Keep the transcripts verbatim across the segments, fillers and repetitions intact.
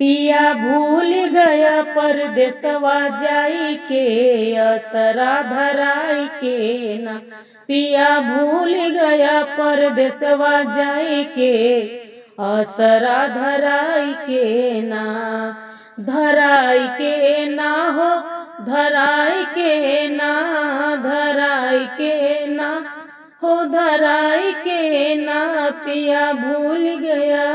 पिया भूल गया परदेसवा जाई के, असरा धराई के ना। पिया भूल गया परदेसवा जाई के, असरा धराई के ना। धराई के ना हो, धराई के ना, धराई के ना हो, धराई के ना। पिया भूल गया,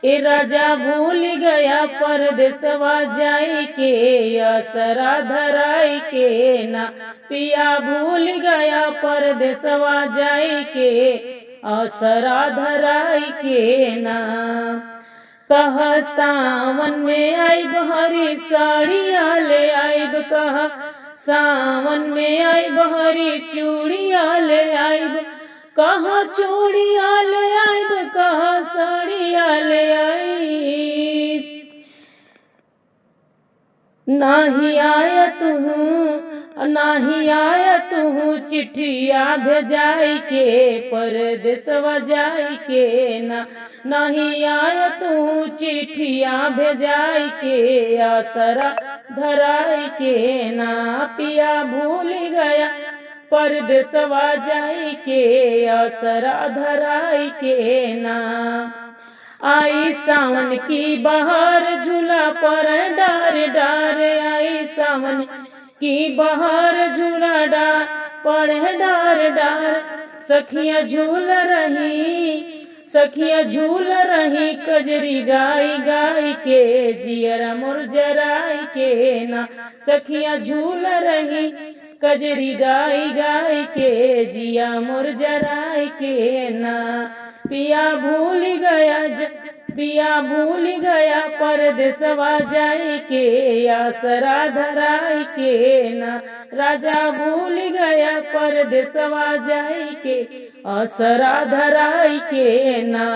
ए राजा भूल गया परदेसवा जाई के, असरा धराई के ना। पिया भूल गया परदेसवा जाई के, असरा धराई के ना। कह सावन में आइब हरी साड़िया ले आइब, कह सावन में आइब हरी चूड़िया ले आइब, कह चूड़िया ले आइब, कह साड़िया ले आइब। नाही आया तुहू, नाही आया तुहू चिट्ठिया भेजाई के, परदेसवा जाई के ना। नाही आया तुहू चिट्ठिया भेजाई के, असरा धराई के ना। पिया भूल गया परदेसवा जाई के, असरा धराई के ना। आई सावन की बहार झूला पर डार डार, आई सावन की बहार झूला डार पर डार डार। सखिया झूल रही, सखिया झूल रही कजरी गाई गाई के, जियरा मोर जराई के ना। सखिया झूल रही कजरी गाई गाई के, जिया मोर जराई के ना। पिया भूल गया ज-, पिया भूल गया परदेसवा जाई के, असरा धराई के ना। राजा भूल गया परदेसवा जाई के, असरा धराई के ना।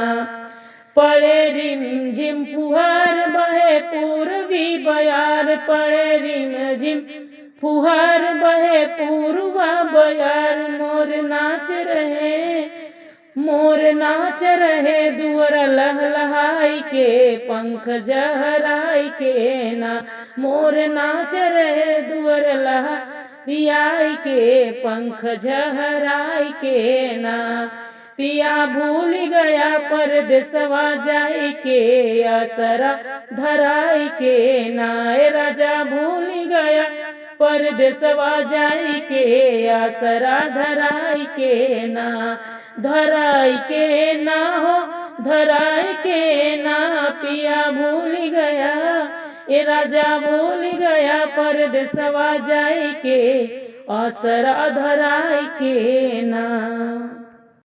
पड़े रिमझिम फुहार बहे पूर्वी बयार, पड़े रिमझिम फुहार बहे पूर्वा बयार। मोर नाच रहे, मोर नाच रहे दुअर लहलहाई के, पंख जहराई के ना। मोर नाच रहे दुअर लहरियाई के, पंख जहराई के ना। पिया भूल गया परदेसवा जाई के, असरा धराई के ना। ए राजा भूल गया परदेसवा जाई के, असरा धराई के ना। धराई के ना हो, धराई के ना। पिया भूल गया, ए राजा भूल गया परदेसवा जाई के, असरा धराई के ना।